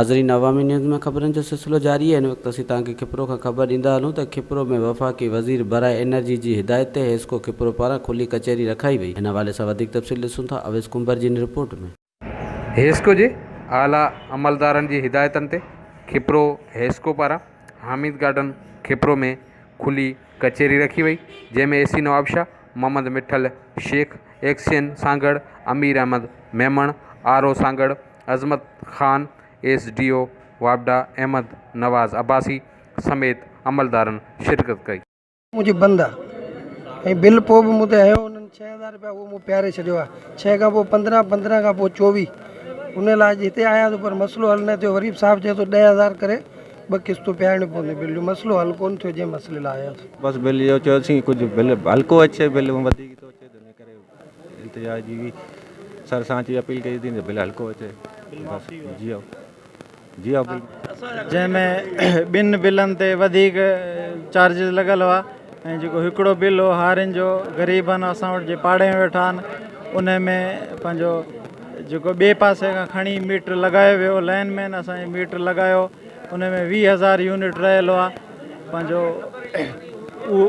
ناظرين عوامي نيوز ۾ خبرن جو سلسلو جاري آهي هن وقت اسين توهان کي کپرو کان خبر ڏيندا هلون ته کپرو ۾ وفاقي وزير براء انرجي جي هدايت تي حيسڪو کپرو پاران کلي ڪچهري رکائي وئي هن حوالي سان وڌيڪ تفصيل ڏسون ٿا اويس ڪنڀر جي هن رپورٽ ۾. حيسڪو جي اعليٰ عملدارن جي هدايتن تي کپرو حيسڪو پاران حامد گارڊن کپرو ۾ کلي ڪچهري رکي وئي جنهن ۾ A C Nawabshah Muhammad Mithal Shaikh, XEN Sanghar Amir Ahmed Memon, R O Sanghar Azmat Khan, S D O واپڊا احمد نواز عباسي سميت عملدارن شرڪت ڪئي. منهنجي بند آ ۽ بل پوء به مون تي هنيو انهن 6000 رپيا اهو مون پياري ڇڏيو آ ڇهه کان پوء 15 15 کان پوء 24 ان لاء اڄ هتي آيا آهيان پر مسئلو حل نه ٿيو وري به صاحب چئي ٿو 10000 ڪري ٻه قسطون پيارڻيون پونديون بل جو مسئلو حل ڪونه ٿيو جنهن مسئلي لاء آيا آهيون. بس بل اهو چيوسين ڪجهه بل هلڪو اچي بل وڌيڪ ٿو اچي ته ان ڪري التجا جي به سر سان اچي اپيل ڪئي اٿي ته بل هلڪو اچي بس جي ها جي ها بل. جنهن ۾ ٻن بلن تي وڌيڪ چارجز لڳل هئا ۽ جيڪو هڪڙو بل هو هارين جو غريبن اسان وٽ جي پاڙي ۾ ويٺا آهن ان ۾ پنهنجو جيڪو ٻئي پاسي کان کڻي ميٽر لڳايو ويو لائن مين اسانجي ميٽر لڳايو ان ۾ 20 هزار يونٽ رهيل هئا پنهنجو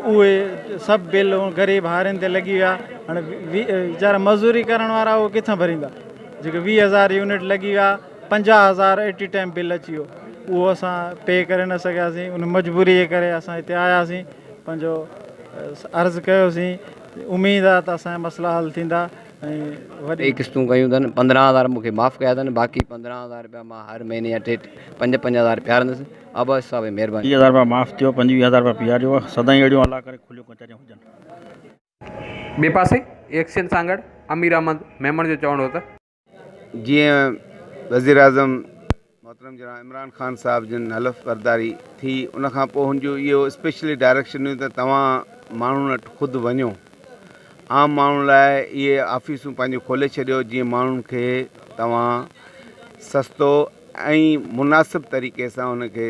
اهي سڀ بل غريب هارين تي لڳي ويا هاڻي ويچارا مزوري ڪرڻ وارا اهو ڪٿان ڀريندا جيڪي 20 هزار يونٽ لڳي ويا 50 هزار ايٽ اي ٽائيم بل اچي ويو اهو اسان پي ڪري نه سگهياسين ان مجبوري جي ڪري اسان هتي آياسين پنهنجو عرض ڪيوسين اميد آ ته اسان جا مسئلا حل ٿيندا ۽ وڏي ٽي قسطون ڪيون اٿن 15 هزار مون کي معاف ڪيا اٿن باقي 15 هزار رپيا مان هر مهيني جا ٽي پنج پنج هزار پيارندس عباسي صاحب جي مهرباني. 30 هزار رپيا معاف ٿيو 25 هزار رپيا پياريو سدائين اهڙيون الله ڪري کليون ڪچهريون هجن. ٻئي پاسي ايڪسين سانگهڙ امير احمد ميمڻ جو چوڻ هو ته. جيئن وزيراعظم محترم جناب عمران خان صاحب جن حلف برداري ٿي ان کان پوء هن جون اهو اسپيشلي ڊائريڪشن هيون ته توهان ماڻهن وٽ خود وڃو عام ماڻهن لاء اهي آفيسون پنهنجون کولي ڇڏيو جيئن ماڻهن کي توهان سستو ۽ مناسب طريقي سان ان کي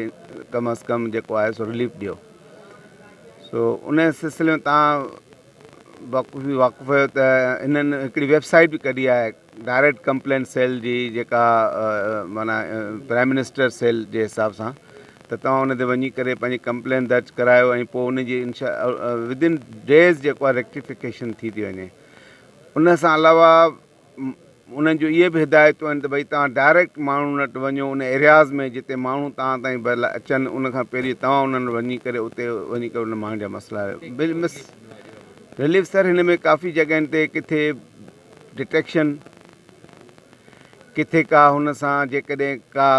ڪم از ڪم جيڪو آهي سو رليف ڏيو سو ان سلسلي ۾ توهان بخوبي واقف آهيو ته هنن هڪڙي ويب سائيٽ به ڪڍي آهي ڊائريڪٽ ڪمپلينٽ سيل جي جيڪا معنيٰ پرائم منسٽر سيل جي حساب سان ته توهان ان تي وڃي ڪري پنهنجي ڪمپلين درج ڪرايو ۽ پوء ان جي انشاء ود ان ڊيز جيڪو آهي ريڪٽيفڪيشن ٿي ٿي وڃي ان سان علاوه انهن جون اهي به هدايتون آهن ته ڀئي توهان ڊائريڪٽ ماڻهن وٽ وڃو ان ايرياز ۾ جتي ماڻهو توهان تائين ڀلا اچن ان کان پهرين توهان انهن وٽ وڃي ڪري اتي وڃي ڪري انهن ماڻهن جا مسئلا بل مس رليف سر هن ۾ ڪافي جڳهين تي ڪٿي ڊٽيڪشن ڪٿي ڪا هن سان جيڪڏهن ڪا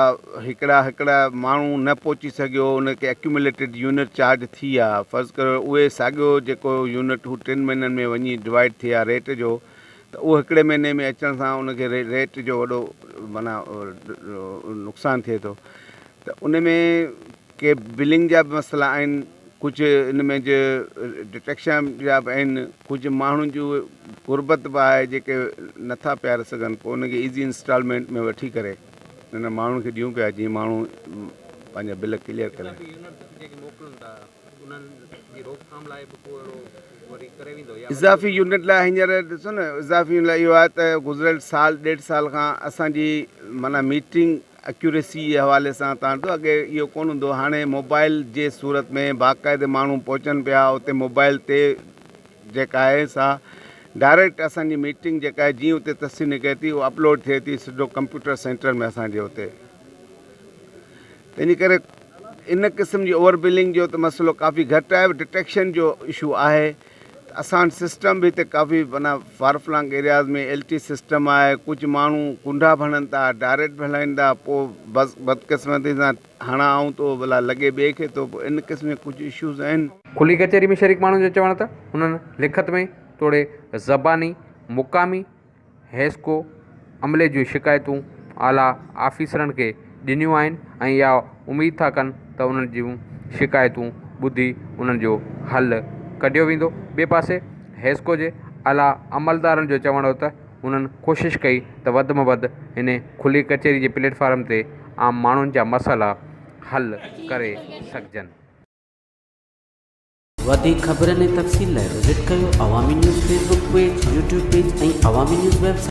هڪڙا هڪڙا ماڻهو نه پهچي سگهيو ان کي اڪيوميوليٽيڊ يونٽ چارج ٿي آ فرض ڪريو اهي ساڳيو جيڪو يونٽ هو ٽن مهينن ۾ وڃي ڊوائيڊ ٿئي آ ريٽ جو ته اهو هڪڙي مهيني ۾ اچڻ سان ان کي ريٽ جو وڏو معنيٰ نقصان ٿئي ٿو ته ان ۾ ڪي بلنگ جا به مسئلا آهن ڪجهه ان ۾ جي ڊٽيڪشن جا به آهن ڪجهه ماڻهن جون غربت به آهي جيڪي نٿا پياري سگهن پوء ان کي ايزي انسٽالمينٽ ۾ وٺي ڪري انهن ماڻهن کي ڏيون پيا جيئن ماڻهو پنهنجا بل ڪليئر ڪري. اضافي يونٽ لاء هينئر ڏسو نه اضافي يونٽ لاء اهو آهي ته گذريل سال ڏيڍ سال کان اسان جي معنيٰ ميٽنگ اڪيوريسي جي حوالي سان تان ڏٺو اڳي اهو ڪونه هوندو هو هاڻي موبائل جي صورت ۾ باقاعدي ماڻهو پهچن پيا اتي موبائل تي جيڪا آهي سا ڊائريڪٽ اسان جي ميٽنگ جيڪا آهي جيئن اتي تصوير نڪري ٿي اها اپلوڊ ٿئي ٿي سڌو ڪمپيوٽر سينٽر ۾ اسان جي اتي تنهنجي ڪري ان قسم جي اوور بلنگ جو ته مسئلو ڪافي گهٽ آهي ڊٽيڪشن جو اشو آهي ته اسان وٽ سسٽم به هتي ڪافي معنيٰ far flung areas ۾ L T system آهي ڪجهه ماڻهو ڪنڊا به هڻن ٿا ڊائريڪٽ به هلائين ٿا پوء بس بدقسمتي سان هڻان آئون ٿو ڀلا لڳي ٻئي کي ٿو پوء ان قسم جا ڪجهه اشوز آهن. کلي ڪچهري ۾ شريڪ ماڻهن جو چوڻ ته هنن لکت ۾ توڙي زباني مقامي حيسڪو عملي جون شڪايتون اعليٰ آفيسرن کي ڏنيون آهن ۽ اها اميد ٿا ڪن ته انهن جون شڪايتون ٻڌي انهن جو حل ڪڍيو ويندو. ٻئي پاسي حيسڪو جي اعليٰ عملدارن جو چوڻ هو ته انهن ڪوشش ڪئي ته وڌ ۾ وڌ هن کلي ڪچهري جي پليٽ فارم تي عام ماڻهن جا مسئلا حل ڪري سگهجن. وڌيڪ خبرن ۽ تفصيل لاء وزٽ ڪيو Awami news Facebook page, YouTube page ۽ Awami news website.